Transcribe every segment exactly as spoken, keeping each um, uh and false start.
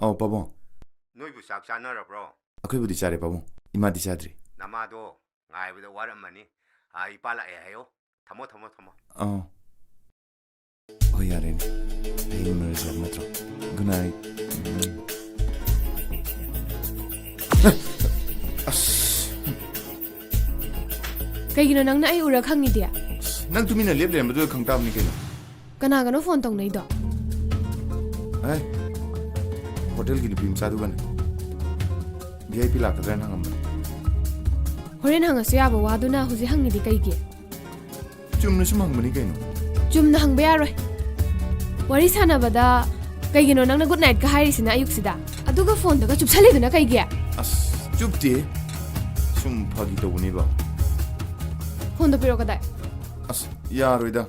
ꯑꯧ, ꯄꯥꯕꯨꯡ꯫ ꯅꯣꯏꯕꯨ ꯆꯥꯛ ꯆꯥꯅꯔꯕ꯭ꯔꯣ? ꯑꯩꯈꯣꯏꯕꯨꯗꯤ ꯆꯥꯔꯦ, ꯄꯥꯕꯨꯡ꯫ ꯏꯃꯥꯗꯤ ꯆꯥꯗ꯭ꯔꯤ꯫ ꯅꯃꯥꯗꯣ ꯉꯥꯏꯕꯗ ꯋꯥꯔꯝꯃꯅꯤ꯫ ꯑꯥ, ꯏꯄꯥ ꯂꯥꯛꯑꯦ ꯍꯥꯏꯌꯣ꯫ ꯊꯝꯃꯣ, ꯊꯝꯃꯣ, ꯊꯝꯃꯣ꯫ ꯑꯧ꯫ ꯍꯣꯏ, ꯌꯥꯔꯦꯅꯦ꯫ ꯍꯌꯦꯡ ꯎꯅꯔꯁꯦ ꯍꯥꯏꯕ ꯅꯠꯇ꯭ꯔꯣ? Good night꯫ ꯎꯝ꯫ ꯑꯁ꯫ ꯀꯩꯒꯤꯅꯣ ꯅꯪꯅ ꯑꯩ ꯎꯔ ꯈꯪꯉꯤꯗꯤ? ꯑꯁ, ꯅꯪ ꯇꯨꯃꯤꯟꯅ ꯂꯦꯞ ꯂꯩꯔꯝꯕꯗꯨꯗ ꯈꯪ ꯇꯥꯕꯅꯤ ꯀꯩꯅꯣ꯫ ꯀꯅꯥꯒꯅꯣ ꯐꯣꯟ ꯇꯧꯅꯩꯗꯣ? ꯑꯦ, ꯍꯣꯇꯦꯜꯒꯤ ꯅꯨꯄꯤ ꯃꯆꯥꯗꯨꯒꯅꯦ꯫ V I P ꯂꯥꯛꯀꯗ꯭ꯔꯥꯅ ꯍꯪꯉꯝꯕꯅꯦ꯫ ꯍꯣꯔꯦꯟ ꯍꯪꯉꯁꯨ ꯌꯥꯕ ꯋꯥꯗꯨꯅ ꯍꯧꯖꯤꯛ ꯍꯪꯉꯤꯗꯤ ꯀꯩꯒꯤ? ꯆꯨꯝꯅ ꯁꯨꯝ ꯍꯪꯕꯅꯤ ꯀꯩꯅꯣ꯫ ꯆꯨꯝꯅ ꯍꯪꯕ ꯌꯥꯔꯣꯏ꯫ ꯋꯥꯔꯤ ꯁꯥꯟꯅꯕꯗ ꯀꯩꯒꯤꯅꯣ ꯅꯪꯅ good night ꯀ ꯍꯥꯏꯔꯤꯁꯤꯅ ꯑꯌꯨꯛꯁꯤꯗ? ꯑꯗꯨꯒ ꯐꯣꯟꯗꯒ ꯆꯨꯞꯁꯜꯂꯤꯗꯨꯅ ꯀꯩꯒꯤ? ꯑꯁ, ꯆꯨꯞꯇꯦ꯫ ꯁꯨꯝ ꯐꯥꯒꯤ ꯇꯧꯕꯅꯦꯕ꯫ ꯐꯣꯟꯗꯣ ꯄꯤꯔꯛꯑꯣ, ꯀꯗꯥꯏ? ꯑꯁ, ꯌꯥꯔꯣꯏꯗ꯫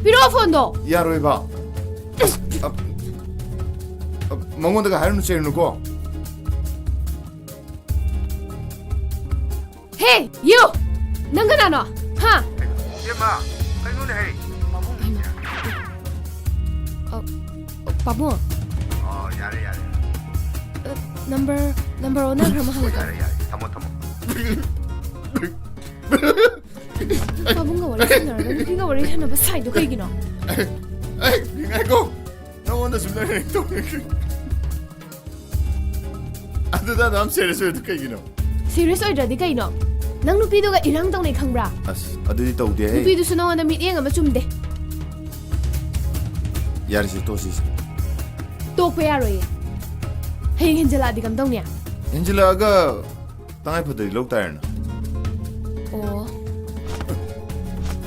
ꯄꯤꯔꯛꯑꯣ ꯐꯣꯟꯗꯣ! ꯌꯥꯔꯣꯏꯕ꯫ ꯑꯁ, ꯑ, ꯑ, ꯃꯉꯣꯟꯗꯒ ꯍꯥꯏꯔꯨꯅꯨ, ꯆꯩꯔꯨꯅꯨꯀꯣ꯫ Hey, you! ꯅꯪ ꯀꯅꯥꯅꯣ? ꯍꯥ? ꯏꯕꯦꯝꯃ, ꯀꯩꯅꯣꯅꯦ ꯍꯦ? ꯄꯥꯕꯨꯡ꯫ ꯍꯩꯃꯥ꯫ ꯑ, ꯄꯥꯕꯨꯡ꯫ ꯑꯣ, ꯌꯥꯔꯦ, ꯌꯥꯔꯦ꯫ ꯑ, number, number ꯑꯣꯟꯅꯈ꯭ꯔ ꯃꯥꯜꯂꯦ꯫ ꯌꯥꯔꯦ, ꯌꯥꯔꯦ꯫ ꯊꯝꯃꯣ, ꯊꯝꯃꯣ꯫ ꯄꯥꯕꯨꯡꯒ ꯋꯥꯔꯤ ꯁꯥꯟꯅꯔꯒ ꯅꯨꯄꯤꯒ ꯋꯥꯔꯤ ꯁꯥꯟꯅꯕ ꯁꯥꯏꯗꯣ ꯀꯩꯒꯤꯅꯣ? ꯑꯩ, ꯉꯥꯏꯈꯣ꯫ ꯅꯉꯣꯟꯗ ꯁꯨꯝ ꯅꯔꯦꯡ ꯇꯧꯔꯦ꯫ ꯑꯗꯨꯗ ꯑꯗꯨꯝ serious ꯑꯣꯏꯗꯨ ꯀꯩꯒꯤꯅꯣ? Serious ꯑꯣꯏꯗ꯭ꯔꯗꯤ ꯀꯩꯅꯣ? ꯅꯪ ꯅꯨꯄꯤꯗꯨꯒ ꯏꯔꯥꯡ ꯇꯧꯅꯩ ꯈꯪꯕ꯭ꯔꯥ? ꯑꯁ, ꯑꯗꯨꯗꯤ ꯇꯧꯗꯦꯍꯦ꯫ ꯅꯨꯄꯤꯗꯨꯁꯨ ꯅꯉꯣꯟꯗ ꯃꯤꯠꯌꯦꯡ ꯑꯃ ꯆꯨꯝꯗꯦ꯫ ꯌꯥꯔꯦꯁꯦ, ꯇꯣꯛꯁꯤꯁꯦ꯫ ꯇꯣꯛꯄ ꯌꯥꯔꯣꯏꯌꯦ꯫ ꯍꯌꯦꯡ ꯍꯦꯟꯖꯜꯂꯛꯑꯗꯤ ꯀꯝꯗꯧꯅꯤ? ꯍꯦꯟꯖꯜꯂꯛꯑꯒ ꯇꯉꯥꯏ ꯐꯗ꯭ꯔꯗꯤ ꯂꯧ ꯇꯥꯔꯦꯅ꯫ ꯑꯣ꯫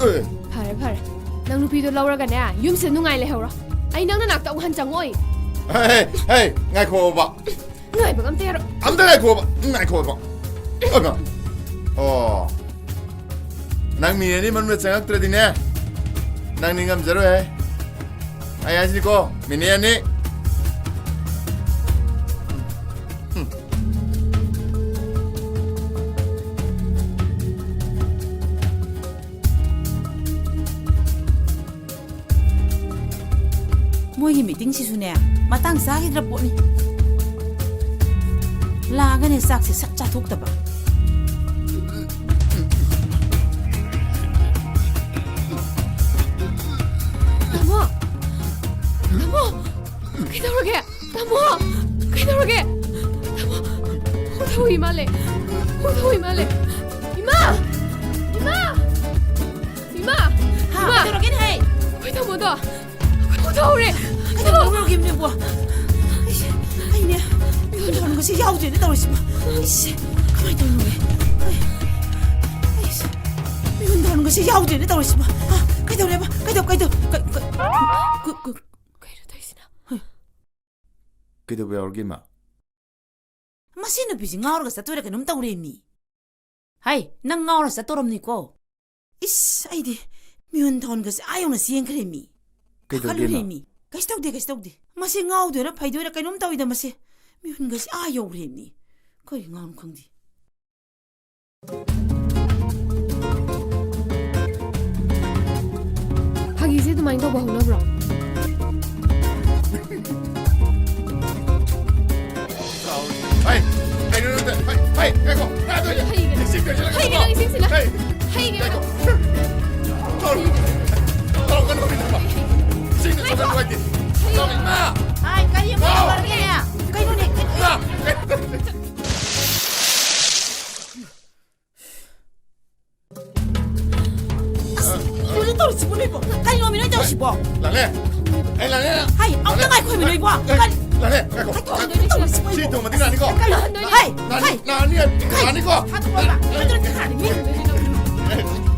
ꯑꯦ꯫ ꯐꯔꯦ, ꯐꯔꯦ꯫ ꯅꯪ ꯅꯨꯄꯤꯗꯣ ꯂꯧꯔꯒꯅꯦ, ꯌꯨꯝꯁꯤꯗ ꯅꯨꯡꯉꯥꯏ ꯂꯩꯍꯧꯔꯣ꯫ ꯑꯩ ꯅꯪ ꯅꯅꯥꯛꯇ ꯑꯃꯨꯛ ꯍꯟ ꯆꯪꯉꯛꯑꯣꯏ꯫ ꯍꯦ, ꯍꯦ, ꯉꯥꯏꯈꯣꯕ꯫ ꯉꯥꯏꯕꯒ ꯑꯝꯇ ꯌꯥꯔꯣꯏ꯫ ꯑꯝꯇ ꯉꯥꯏꯈꯣꯕ, ꯉꯥꯏꯈꯣꯕ꯫ ꯑꯣꯏꯃ꯫ ꯑꯣ꯫ ꯅꯪ ꯃꯤꯅꯤꯠ ꯑꯅꯤ ꯃꯅꯨꯡꯗ ꯆꯪꯉꯛꯇ꯭ꯔꯗꯤꯅꯦ, ꯅꯪ ꯅꯤꯡꯉꯝꯖꯔꯣꯏꯍꯦ꯫ ꯑꯩ ꯍꯥꯏꯁꯤꯅꯤꯀꯣ, ꯃꯤꯅꯤꯠ ꯑꯅꯤ꯫ ꯎꯝ꯫ ꯃꯣꯏꯒꯤ meeting ꯁꯤꯁꯨꯅꯦ, ꯃꯇꯥꯡ ꯆꯥꯈꯤꯗ꯭ꯔ ꯄꯣꯠꯅꯤ꯫ ꯂꯥꯛꯑꯒꯅꯦ ꯆꯥꯛꯁꯦ ꯁꯠ ꯆꯥꯊꯣꯛꯇꯕ꯫ ꯇꯥꯃꯣ! ꯇꯥꯃꯣ! ꯀꯩꯗꯧꯔꯒꯦ? ꯇꯥꯃꯣ! ꯀꯩꯗꯧꯔꯒꯦ? ꯇꯥꯃꯣ! ꯍꯨ ꯊꯧꯏ ꯃꯥꯜꯂꯦ꯫ ꯍꯨ ꯊꯧꯏ ꯃꯥꯜꯂꯦ꯫ ꯏꯃꯥ! ꯏꯃꯥ! ꯏꯃꯥ! ꯍꯥ, ꯏꯃꯥ! ꯀꯩꯗꯧꯔꯒꯦꯅꯦꯍꯦ? ꯑꯩꯈꯣꯏ ꯇꯥꯃꯣꯗꯣ! ꯑꯩꯈꯣꯏ ꯍꯨ ꯊꯧꯔꯦ! ꯀꯩꯗꯧꯔꯒꯦ ꯅꯦꯕꯣ? ꯑꯩꯁꯦ, ꯑꯩꯅꯦ, ꯃꯤꯍꯨꯟ ꯊꯥꯍꯟꯕꯁꯦ ꯌꯥꯎꯗ꯭ꯔꯦꯅꯦ ꯇꯧꯔꯤꯁꯤꯕꯣ꯫ ꯑꯩꯁꯦ, ꯀꯃꯥꯏꯅ ꯇꯧꯔꯤꯅꯣꯅꯦ? ꯑꯩ, ꯑꯩꯁꯦ, ꯃꯤꯍꯨꯟ ꯊꯥꯍꯟꯕꯁꯦ ꯌꯥꯎꯗ꯭ꯔꯦꯅꯦ ꯇꯧꯔꯤꯁꯤꯕꯣ꯫ ꯍꯥ, ꯀꯩꯗꯧꯔꯦꯕ? ꯀꯩꯗꯧ-, ꯀꯩꯗꯧ-, ꯀꯩ-, ꯀꯩ-, ꯀꯩ-, ꯀꯩꯅꯣ ꯇꯧꯔꯤꯁꯤꯅ? ꯀꯩꯗꯧꯕ ꯌꯥꯎꯔꯒꯦ, ꯏꯃꯥ? ꯃꯁꯤ ꯅꯨꯄꯤꯁꯤ ꯉꯥꯎꯔꯒ ꯆꯠꯇꯣꯏꯔꯥ ꯀꯩꯅꯣꯝ ꯇꯧꯔꯦ ꯃꯤ꯫ ꯍꯩ, ꯅꯪ ꯉꯥꯎꯔ ꯆꯠꯇꯧꯔꯝꯅꯤꯀꯣ꯫ ꯏꯁ, ꯑꯩꯗꯤ ꯃꯤꯍꯨꯟ ꯊꯥꯍꯨꯟꯒꯁꯦ ꯑꯥ ꯌꯧꯅ ꯆꯦꯟꯈ꯭ꯔꯦ ꯃꯤ꯫ ꯀꯩꯗꯧꯒꯦ, ꯄꯥꯈꯠꯂꯨꯔꯦ ꯏꯃꯥ? ꯃꯤ꯫ ꯀꯩꯁꯨ ꯇꯧꯗꯦ, ꯀꯩꯁꯨ ꯇꯧꯗꯦ꯫ ꯃꯁꯤ ꯉꯥꯎꯗꯣꯏꯔꯥ ꯐꯩꯗꯣꯏꯔꯥ ꯀꯩꯅꯣꯝ ꯇꯧꯏꯗ ꯃꯁꯤ꯫ ꯃꯤꯍꯨꯟꯒꯁꯦ ꯑꯥ ꯌꯧꯈ꯭ꯔꯦ ꯃꯤ꯫ ꯀꯔꯤ ꯉꯥꯎꯅꯣ ꯈꯪꯗꯦ꯫ ꯐꯥꯒꯤꯁꯦ ꯑꯗꯨꯃꯥꯏꯅ ꯇꯧꯕ ꯍꯧꯅꯕ꯭ꯔꯣ? ꯍꯩ, ꯀꯩꯅꯣ ꯅꯪ ꯇꯧ-, ꯍꯩ, ꯍꯩ, ꯉꯥꯏꯈꯣ, ꯉꯥꯏꯈꯣ, ꯍꯩꯒꯦ꯫ ꯏꯁꯤꯡ ꯇꯣꯏꯁꯤꯜꯂꯛꯀꯅꯨꯀꯣ꯫ ꯍꯩꯒꯦ, ꯅꯪ ꯏꯁꯤꯡꯁꯤꯅ꯫ ꯍꯩ, ꯍꯩꯒꯦ꯫ ꯉꯥꯏꯈꯣ꯫ ꯇꯧꯔꯛꯀꯅꯨ, ꯇꯧꯔꯛꯀꯅꯨ, ꯏꯕꯦꯝꯃ꯫ ꯏꯁꯤꯡꯗꯣ ꯆꯠꯄ ꯅꯨꯡꯉꯥꯏꯇꯦ꯫ ꯇꯧꯔꯛ-, ꯏꯃꯥ! ꯍꯥꯏ, ꯀꯔꯤ ꯑꯃꯨꯛ ꯇꯧꯔꯒꯦ? ꯀꯩꯅꯣꯅꯦ? ꯏꯃꯥ! ꯀꯩꯅꯣ ꯇꯧꯔꯤꯁꯤꯕꯣ ꯅꯣꯏꯕꯣ? ꯀꯩꯅꯣꯃꯤ ꯅꯣꯏ ꯇꯧꯔꯤꯁꯤꯕꯣ? ꯂꯥꯛꯂꯦ꯫ ꯑꯩ ꯂꯥꯛꯂꯦ꯫ ꯍꯩ, ꯑꯝꯇ ꯂꯥꯛꯂꯦ꯫ ꯉꯥꯏꯈꯣꯃꯤ ꯅꯣꯏꯕꯣ꯫ ꯑꯦ, ꯀꯔꯤ? ꯂꯥꯛꯂꯦ꯫ ꯉꯥꯏꯈꯣ꯫ ꯀꯩꯅꯣ ꯇꯧꯔꯤꯁꯤꯕꯣ ꯁꯤ ꯅꯣꯏꯕꯣ? ꯊꯣꯡꯕꯗꯤ ꯂꯥꯛꯅꯤꯀꯣ꯫ ꯀꯩꯅꯣ ꯍꯩ, ꯂꯥꯛꯅꯤ, ꯍꯩ, ꯂꯥꯛꯅꯤ꯫ ꯍꯩ꯫ ꯂꯥꯛꯅꯤꯀꯣ꯫ ꯍꯥꯠꯇꯣꯛꯑꯣꯕ꯫ ꯂꯥꯛꯅꯤ꯫ ꯍꯥꯠꯇꯣꯛꯑꯣ, ꯍꯥꯠꯇꯣꯛꯑꯣ꯫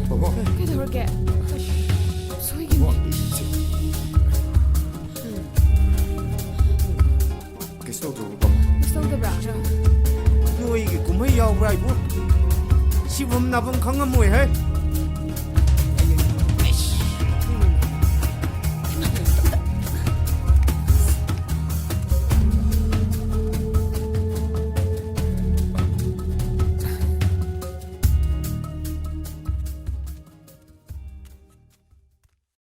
ꯕꯣꯕꯣ꯫ ꯀꯩꯗꯧꯔꯒꯦ? ꯁꯣꯏꯒꯤꯅꯤ꯫ ꯕꯣ, ꯁꯤ꯫ ꯀꯩꯁꯨ ꯇꯧꯗ꯭ꯔꯣ, ꯕꯣꯕꯣ? ꯀꯩꯁꯨ ꯇꯧꯗꯕ꯭ꯔꯥ? ꯅꯣꯏꯒꯤ ꯀꯨꯝꯍꯩ ꯌꯥꯎꯕ꯭ꯔꯥ ꯏꯕꯨ? ꯁꯤꯐꯝ ꯅꯥꯐꯝ ꯈꯪꯉꯝꯃꯣꯏ ꯍꯦ꯫